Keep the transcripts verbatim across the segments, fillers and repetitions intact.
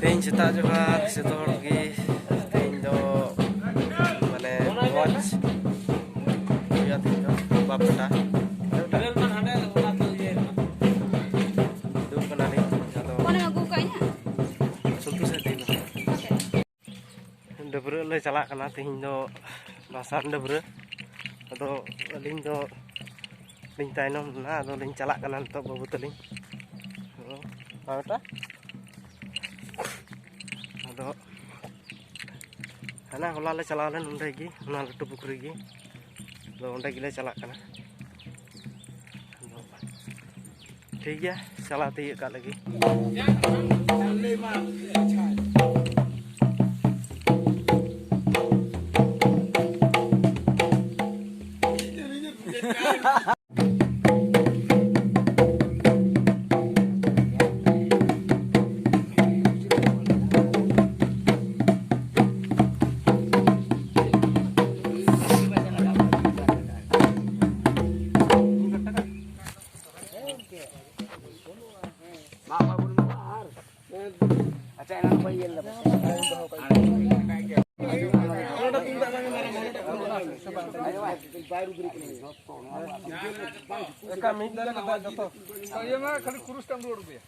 ᱛᱮᱦᱮᱧ ᱥᱮᱛᱟᱜ ᱡᱚᱦᱟᱨ ᱡᱚᱛᱚ ᱦᱚᱲ ᱜᱮ᱾ ᱛᱮᱦᱮᱧ ᱫᱚ ᱢᱟᱱᱮ ᱵᱷᱚᱡᱽ ᱦᱩᱭᱩᱜᱼᱟ, ᱛᱮᱦᱮᱧ ᱫᱚ ᱵᱟᱯᱞᱟ ᱫᱩᱲᱩᱵ ᱠᱟᱱᱟᱞᱤᱧ᱾ ᱟᱫᱚ ᱚᱱᱮ ᱟᱹᱜᱩ ᱠᱟᱜ ᱤᱧ ᱦᱟᱸᱜ᱾ ᱥᱚᱱᱛᱳᱥ ᱮ ᱛᱮᱦᱮᱧ ᱫᱚ᱾ ᱰᱟᱹᱵᱽᱨᱟᱹᱜ ᱞᱮ ᱪᱟᱞᱟᱜ ᱠᱟᱱᱟ ᱛᱮᱦᱮᱧ ᱫᱚ, ᱵᱷᱟᱥᱟᱱ ᱰᱟᱹᱵᱽᱨᱟᱹ᱾ ᱟᱫᱚ ᱟᱹᱞᱤᱧ ᱫᱚ ᱞᱤᱧ ᱛᱟᱭᱱᱚᱢ ᱞᱮᱱᱟ, ᱟᱫᱚ ᱞᱤᱧ ᱪᱟᱞᱟᱜ ᱠᱟᱱᱟ ᱱᱤᱛᱚᱜ ᱵᱟᱹᱵᱩ ᱛᱟᱹᱞᱤᱧ᱾ ᱦᱮᱸ, ᱵᱟᱝ ᱵᱮᱴᱟ? ᱟᱫᱚ ᱦᱟᱱᱟ ᱦᱚᱞᱟ ᱞᱮ ᱪᱟᱞᱟᱣ ᱞᱮᱱ ᱚᱸᱰᱮ ᱜᱮ, ᱚᱱᱟ ᱞᱟᱹᱴᱩ ᱯᱩᱠᱷᱨᱤ ᱜᱮ᱾ ᱟᱫᱚ ᱚᱸᱰᱮ ᱜᱮᱞᱮ ᱪᱟᱞᱟᱜ ᱠᱟᱱᱟ᱾ ᱟᱫᱚ ᱴᱷᱤᱠ ᱜᱮᱭᱟ, ᱪᱟᱞᱟᱣ ᱛᱤᱭᱳᱜ ᱠᱟᱜ ᱞᱮᱜᱮ᱾ ᱟᱪᱪᱷᱟ, ᱮᱱᱟᱝ ᱠᱷᱚᱱ ᱧᱮᱞ ᱫᱟᱵᱚᱱ᱾ ᱮᱠᱟ ᱢᱤᱫ ᱫᱟᱨᱮ ᱨᱮ ᱫᱟᱜ ᱡᱚᱛᱚ᱾ ᱤᱭᱟᱹ ᱢᱟ ᱠᱷᱟᱹᱞᱤ ᱠᱩᱨᱩᱥ ᱴᱟᱜ ᱮᱢ ᱨᱩᱣᱟᱹᱲ ᱟᱹᱜᱩᱭᱟ᱾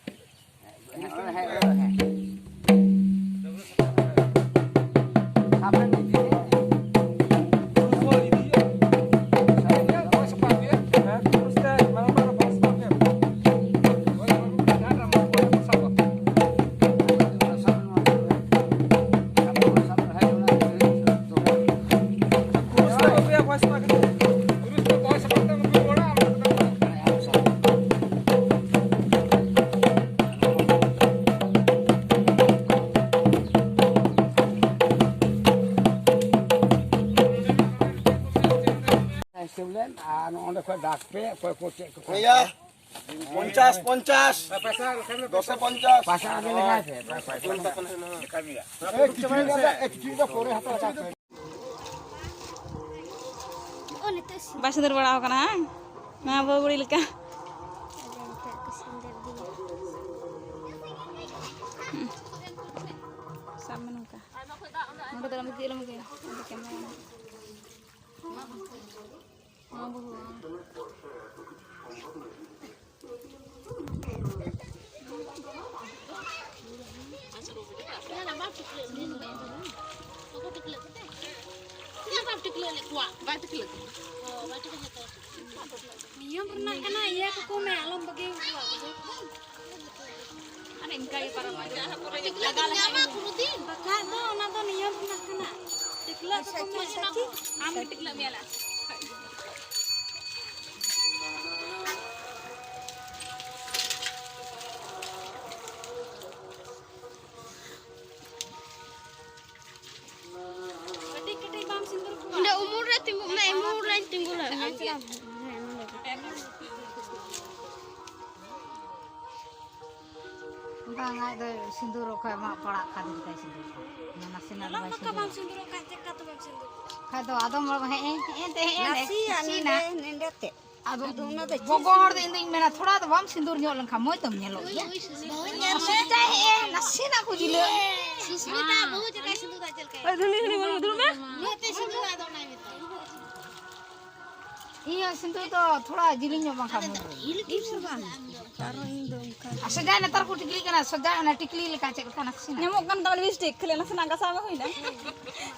ᱦᱤᱥᱟᱹᱵ ᱞᱮᱱ ᱟᱨ ᱱᱚᱸᱰᱮ ᱠᱷᱚᱱ ᱰᱟᱠ ᱯᱮ, ᱚᱠᱚᱭ ᱠᱚ ᱪᱮᱫ ᱠᱚ ᱵᱷᱟᱹᱭᱟ, ᱯᱚᱧᱪᱟᱥ, ᱯᱚᱧᱪᱟᱥ, ᱫᱚᱥᱮ ᱯᱚᱧᱪᱟᱥ᱾ ᱯᱟᱥᱟ ᱟᱜᱮ ᱞᱮᱠᱷᱟᱭ ᱯᱮ, ᱯᱟᱥᱟ᱾ ᱮ, ᱠᱤᱪᱨᱤᱡ ᱫᱚ, ᱮ, ᱠᱤᱪᱨᱤᱡ ᱫᱚ ᱯᱚᱨᱮ ᱦᱟᱛᱟᱣ ᱠᱟᱜ ᱯᱮ᱾ ᱵᱟᱭ ᱥᱤᱸᱫᱩᱨ ᱵᱟᱲᱟ ᱟᱠᱟᱱᱟ, ᱦᱟᱝ? ᱱᱚᱣᱟ ᱵᱟᱹᱦᱩ ᱠᱩᱲᱤ ᱞᱮᱠᱟ᱾ ᱟᱫᱚ ᱱᱤᱛᱚᱜ ᱠᱚ ᱥᱤᱸᱫᱩᱨ ᱫᱤᱭᱟ᱾ ᱪᱮᱫ ᱮᱢ ᱟᱹᱜᱩᱭᱟ? ᱟᱫᱚ ᱠᱮᱢᱮᱨᱟ ᱨᱮ ᱱᱟᱜ᱾ ᱦᱚᱸ, ᱵᱟᱹᱦᱩ, ᱦᱚᱸ᱾ ᱵᱟᱭ ᱴᱤᱠᱞᱟᱹᱜ ᱠᱟᱱᱟ᱾ ᱱᱤᱭᱚᱢ ᱨᱮᱱᱟᱜ ᱠᱟᱱᱟ, ᱤᱭᱟᱹ ᱠᱚᱠᱚ ᱢᱮ, ᱟᱞᱚᱢ ᱵᱟᱹᱜᱤ ᱟᱠᱚᱣᱟ, ᱵᱩᱡᱷᱟᱹᱣ ᱠᱮᱫᱟᱢ? ᱟᱨ ᱤᱱᱠᱟ ᱜᱮ ᱯᱟᱨᱚᱢᱚᱜᱼᱟ᱾ ᱵᱟᱠᱷᱟᱡ ᱫᱚ ᱚᱱᱟ ᱫᱚ ᱱᱤᱭᱚᱢ ᱨᱮᱱᱟᱜ ᱠᱟᱱᱟ᱾ ᱴᱤᱠᱞᱟᱹ ᱫᱚᱠᱚ ᱢᱮ, ᱟᱢ ᱜᱮ ᱴᱤᱠᱞᱟᱹ ᱢᱮᱭᱟ ᱞᱮ᱾ ᱠᱟᱹᱴᱤᱡ ᱠᱟᱹᱴᱤᱡ ᱵᱟᱢ ᱥᱤᱸᱫᱩᱨ ᱠᱚᱣᱟ? ᱚᱸᱰᱮ ᱩᱢᱩᱞ ᱨᱮ ᱛᱤᱸᱜᱩ ᱢᱮ, ᱩᱢᱩᱞ ᱨᱮᱧ ᱛᱤᱸᱜᱩ ᱞᱮᱱ ᱜᱮ᱾ ᱵᱟᱝ, ᱟᱡ ᱫᱚ ᱥᱤᱸᱫᱩᱨ ᱚᱠᱚᱭ ᱮᱢᱟᱜ ᱯᱟᱲᱟᱜ ᱠᱷᱟᱱ ᱫᱚ ᱵᱟᱭ ᱥᱤᱸᱫᱩᱨ ᱠᱚᱣᱟ᱾ ᱚᱱᱟ ᱱᱟᱥᱮᱱᱟᱜ ᱫᱚ ᱵᱟᱭ ᱥᱤᱸᱫᱩᱨ ᱠᱷᱟᱡ ᱫᱚ ᱟᱫᱚᱢ ᱦᱚᱲ ᱦᱮᱸ, ᱦᱮᱸ, ᱦᱮᱸ, ᱛᱮ ᱦᱮᱸ, ᱦᱮᱸ, ᱱᱟᱥᱮᱭᱟᱜ ᱱᱟᱥᱮᱭᱟᱜ᱾ ᱱᱮᱸᱰᱮ, ᱱᱮᱸᱰᱮ ᱛᱮ᱾ ᱟᱫᱚ ᱟᱫᱚ ᱚᱱᱟ ᱫᱚ ᱜᱚᱜᱚ ᱦᱚᱲ ᱫᱚ ᱤᱧ ᱫᱩᱧ ᱢᱮᱱᱟ, ᱛᱷᱚᱲᱟ ᱫᱚ ᱵᱟᱢ ᱥᱤᱸᱫᱩᱨ ᱧᱚᱜ ᱞᱮᱱᱠᱷᱟᱱ ᱢᱚᱡᱽ ᱫᱚᱢ ᱧᱮᱞᱚᱜ ᱜᱮᱭᱟ᱾ ᱵᱟᱹᱦᱩᱧ ᱧᱮᱞ ᱟᱨ ᱢᱮ᱾ ᱥᱚᱪᱪᱟᱭ ᱦᱮᱸ, ᱱᱟᱥᱮᱱᱟᱜ ᱠᱚ ᱡᱤᱞᱟᱹ᱾ ᱥᱩᱥᱢᱤᱛᱟ ᱵᱟᱹᱦᱩ ᱪᱮᱫ ᱞᱮᱠᱟᱭ ᱥᱤᱸᱫᱩᱨ ᱫᱟ, ᱪᱮᱫ ᱞᱮᱠᱟᱭ? ᱳᱭ, ᱫᱷᱩᱱᱤ, ᱫᱷᱩᱱᱤ, ᱵᱟᱹᱵᱩ, ᱫᱩᱲᱩᱵ ᱢᱮ᱾ ᱱᱚᱛᱮ ᱥᱤᱸᱫᱩᱨ ᱟᱫᱚ ᱚᱱᱟᱭ ᱢᱮᱛᱟᱭ᱾ ᱤᱧ ᱦᱚᱸ ᱥᱤᱸᱫᱩᱨ ᱫᱚ ᱛᱷᱚᱲᱟ ᱡᱤᱞᱤᱧ ᱧᱚᱜ ᱵᱟᱝᱠᱷᱟᱱ ᱢᱚᱡᱽ ᱵᱟᱝ᱾ ᱟᱨᱦᱚᱸ ᱤᱧ ᱫᱚ ᱚᱱᱠᱟ ᱟᱨ ᱥᱚᱡᱟ ᱱᱮᱛᱟᱨ ᱠᱚ ᱴᱤᱠᱞᱤ ᱠᱟᱱᱟ, ᱥᱚᱡᱟ ᱚᱱᱟ ᱴᱤᱠᱞᱤ ᱞᱮᱠᱟ ᱪᱮᱫ ᱞᱮᱠᱟ ᱱᱟᱥᱮᱱᱟᱜ᱾ ᱧᱟᱢᱚᱜ ᱠᱟᱱ ᱛᱟᱢᱟ ᱞᱤᱯᱥᱴᱤᱠ, ᱠᱷᱟᱹᱞᱤ ᱱᱟᱥᱮᱱᱟᱜ ᱜᱟᱥᱟᱣ ᱢᱮ, ᱦᱩᱭᱱᱟ᱾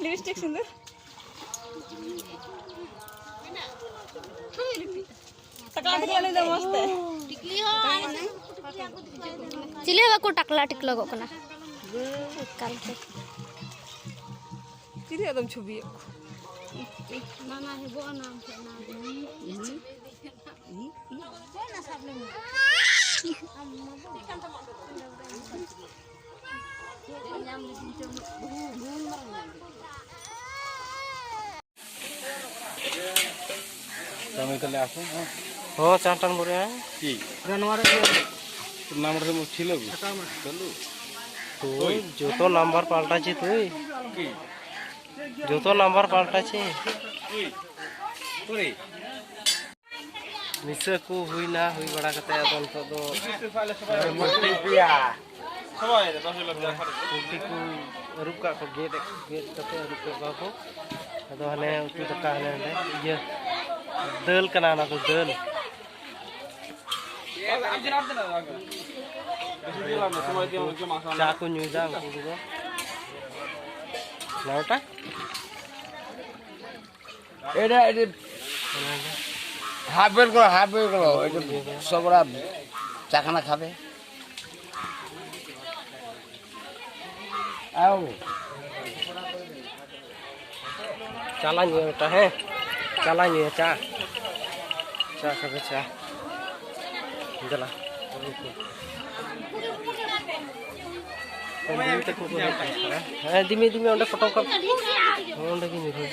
ᱞᱤᱯᱥᱴᱤᱠ ᱥᱤᱸᱫᱩᱨ᱾ ᱴᱟᱠᱟ ᱟᱹᱠᱷᱨᱤᱧ ᱟᱹᱞᱤᱧ ᱫᱚ ᱢᱚᱡᱽ ᱛᱮ᱾ ᱪᱤᱞᱤ ᱦᱚᱸ ᱵᱟᱠᱚ ᱴᱟᱠᱞᱟ ᱴᱤᱠᱞᱚᱜᱚᱜ ᱠᱟᱱᱟ᱾ ᱮᱠᱟᱞ ᱛᱮ᱾ ᱪᱤᱞᱤ ᱟᱫᱚᱢ ᱪᱷᱚᱵᱤᱭᱮᱫ ᱠᱚᱣᱟ? ᱢᱟᱱᱟ ᱦᱮᱵᱚᱜᱼᱟ ᱱᱟᱢ ᱴᱷᱮᱱ ᱱᱟ᱾ ᱠᱟᱹᱢᱤ ᱛᱟᱞᱮ ᱟᱠᱚ, ᱦᱮᱸ᱾ ᱦᱚᱸ, ᱪᱟᱨ ᱴᱟᱱ ᱵᱚᱨᱮ, ᱦᱮᱸ᱾ ᱪᱮᱫ? ᱱᱚᱣᱟ ᱨᱮ ᱤᱭᱟᱹ᱾ ᱱᱟᱢ ᱨᱮ ᱩᱪᱷᱤᱞᱟᱹ ᱜᱩ᱾ ᱥᱟᱠᱟᱢ ᱨᱮ᱾ ᱪᱟᱹᱞᱩ᱾ ᱛᱩᱭ, ᱡᱚᱛᱚ ᱱᱟᱢᱵᱟᱨ ᱯᱟᱞᱴᱟ ᱪᱮ ᱛᱩᱭ᱾ ᱪᱮᱫ? ᱡᱚᱛᱚ ᱱᱟᱢᱵᱟᱨ ᱯᱟᱞᱴᱟ ᱪᱮ᱾ ᱛᱩᱭ᱾ ᱛᱩᱭ᱾ ᱱᱤᱥᱟᱹ ᱠᱚ ᱦᱩᱭᱱᱟ, ᱦᱩᱭ ᱵᱟᱲᱟ ᱠᱟᱛᱮ ᱟᱫᱚ ᱱᱤᱛᱚᱜ ᱫᱚ ᱢᱩᱨᱛᱤ ᱯᱮᱭᱟ᱾ ᱯᱩᱞᱴᱤ ᱠᱚ ᱟᱹᱨᱩᱵ ᱠᱟᱜ ᱠᱚ, ᱜᱮᱫ ᱜᱮᱫ ᱠᱟᱛᱮ ᱟᱹᱨᱩᱵ ᱠᱟᱜ ᱠᱚᱣᱟ ᱠᱚ᱾ ᱟᱫᱚ ᱦᱟᱱᱮ ᱩᱛᱩ ᱫᱟᱠᱟ ᱦᱟᱱᱮ ᱦᱟᱸᱰᱮ ᱤᱭᱟᱹ ᱫᱟᱹᱞ ᱠᱟᱱᱟ, ᱚᱱᱟ ᱫᱚ ᱫᱟᱹᱞ᱾ ᱪᱟ ᱠᱚ ᱧᱩᱭᱫᱟ ᱩᱱᱠᱩ ᱠᱚᱫᱚ᱾ ᱱᱚᱣᱟᱴᱟ? এটা এটা হাফ বয়েল করো, হাফ বয়েল করো। এটা সবরা চা খানা খাবে। आओ। চালা নিয়ে ওটা, হ্যাঁ, চালা নিয়ে চা, চা খাবে চা। ᱫᱮᱞᱟ᱾ ᱦᱮᱸ, ᱫᱷᱤᱢᱮ ᱫᱷᱤᱢᱮ ᱚᱸᱰᱮ ᱯᱷᱳᱴᱳ ᱠᱚ, ᱚᱸᱰᱮ ᱜᱮ ᱧᱩᱨᱦᱩ᱾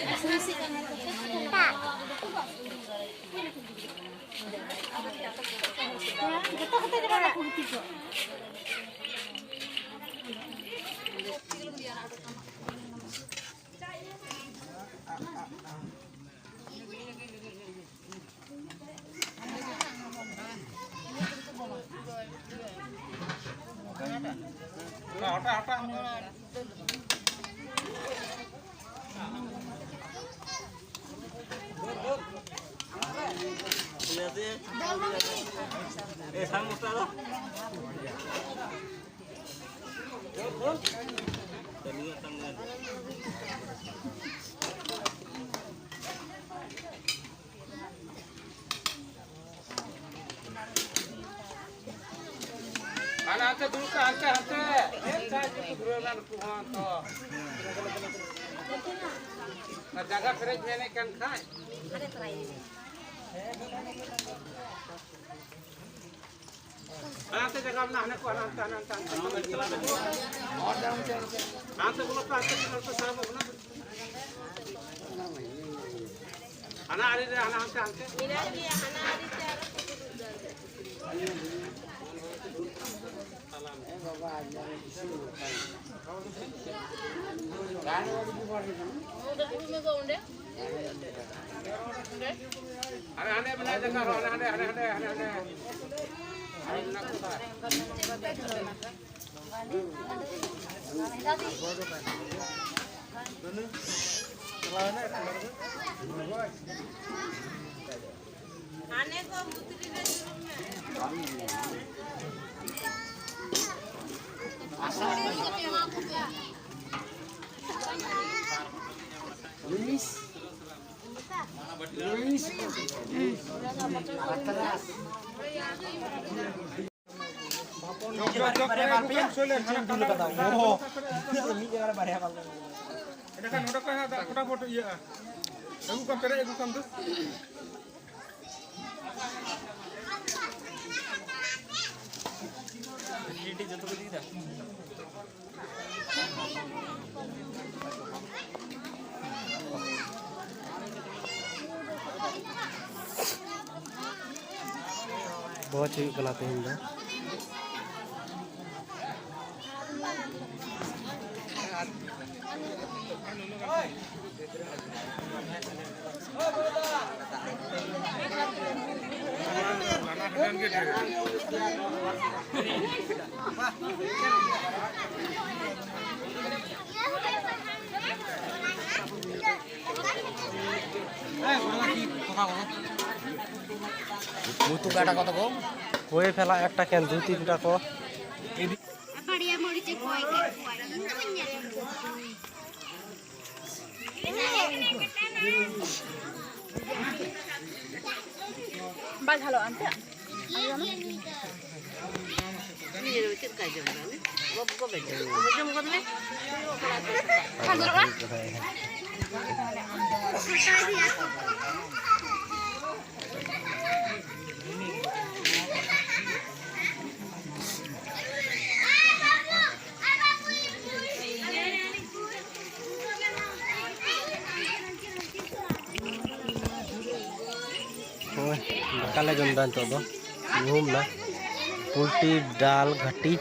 ᱦᱟᱱᱮ ᱦᱟᱱᱛᱮ ᱫᱩᱲᱩᱵ ᱯᱮ, ᱦᱟᱱᱛᱮ, ᱦᱟᱱᱛᱮ᱾ ᱪᱮᱫ ᱪᱟ ᱤᱫᱤ ᱠᱚ ᱫᱷᱩᱨᱟᱹᱣ ᱮᱱᱟ ᱱᱩᱠᱩ ᱦᱚᱸ ᱛᱚ᱾ ᱚᱱᱟ ᱡᱟᱭᱜᱟ ᱯᱮᱨᱮᱡ ᱢᱮᱱᱮᱫ ᱠᱟᱱ ᱠᱷᱟᱡ᱾ ᱦᱟᱱᱮ ᱦᱟᱱᱛᱮ ᱡᱟᱭᱜᱟ ᱢᱮᱱᱟᱜᱼᱟ, ᱦᱟᱱᱮ ᱠᱚ, ᱦᱟᱱᱮ ᱦᱟᱱᱛᱮ, ᱦᱟᱱᱮ ᱦᱟᱱᱛᱮ, ᱦᱟᱱᱛᱮ᱾ ᱦᱟᱱᱛᱮ ᱵᱚᱞᱚ ᱯᱮ, ᱦᱟᱱᱛᱮ ᱵᱚᱞᱚ ᱯᱮ, ᱦᱟᱱᱛᱮ ᱥᱟᱦᱟ ᱵᱚ ᱠᱟᱱᱟ᱾ ᱦᱟᱱᱟ ᱟᱲᱮ ᱨᱮ, ᱦᱟᱱᱟ ᱦᱟᱱᱛᱮ, ᱦᱟᱱᱛᱮ᱾ ᱦᱟᱱᱮ ᱦᱟᱸᱰᱮ ᱢᱮᱱᱟᱜᱼᱟ ᱡᱟᱭᱜᱟ ᱟᱨᱦᱚᱸ, ᱦᱟᱱᱮ ᱦᱟᱸᱰᱮ, ᱦᱟᱱᱮ ᱦᱟᱸᱰᱮ, ᱦᱟᱱᱮ ᱦᱟᱸᱰᱮ᱾ ᱟᱨᱦᱚᱸ ᱢᱮᱱᱟᱜ ᱠᱚᱣᱟ᱾ ᱮᱸᱰᱮᱠᱷᱟᱱ ᱱᱚᱰᱮ ᱠᱷᱚᱱ ᱦᱟᱸᱜ ᱫᱟᱜ ᱯᱷᱚᱴᱟᱯᱷᱚᱴ ᱤᱭᱟᱹᱜᱼᱟ᱾ ᱟᱹᱜᱩ ᱠᱟᱢ, ᱯᱮᱨᱮᱡ ᱟᱹᱜᱩ ᱠᱟᱢ ᱫᱚ᱾ ᱡᱚᱛᱚ ᱠᱚ ᱤᱫᱤ ᱠᱮᱫᱟ᱾ ᱵᱷᱚᱡᱽ ᱦᱩᱭᱩᱜ ᱠᱟᱱᱟ ᱛᱮᱦᱮᱧ ᱫᱚ᱾ ᱩᱛᱩ ᱠᱟᱴᱟ ᱠᱚ ᱛᱟᱠᱚ? ᱦᱳᱭ ᱯᱷᱮᱞᱟ ᱮᱠᱴᱟ ᱠᱮᱱ ᱫᱩ ᱛᱤᱱᱴᱟ ᱠᱚ᱾ ᱵᱟᱹᱲᱤᱭᱟ ᱢᱟᱹᱨᱤᱪ ᱮ ᱠᱚᱭ ᱠᱮᱫ ᱠᱚᱣᱟ, ᱤᱧ ᱫᱚ ᱵᱟᱹᱧ ᱧᱮᱞ ᱠᱟᱫᱟ᱾ ᱵᱟᱭ ᱡᱷᱟᱞᱚᱜᱼᱟ ᱮᱱᱛᱮ᱾ ᱩᱱᱤ ᱫᱚ ᱪᱮᱫ ᱞᱮᱠᱟᱭ ᱡᱚᱢ ᱮᱫᱟ? ᱩᱱᱤ ᱜᱚᱵ ᱜᱚᱵ ᱮ ᱡᱚᱢ ᱮᱫᱟ᱾ ᱡᱚᱢ ᱜᱚᱫ ᱢᱮ᱾ ᱠᱷᱟᱸᱡᱚᱨᱚᱜᱼᱟ᱾ ᱦᱳᱭ, ᱫᱟᱠᱟ ᱞᱮ ᱡᱚᱢ ᱮᱫᱟ ᱱᱤᱛᱚᱜ ᱫᱚ᱾ ᱧᱩᱦᱩᱢ ᱮᱱᱟ᱾ ᱯᱩᱞᱴᱤ, ᱰᱟᱞ, ᱜᱷᱟᱹᱴᱤ᱾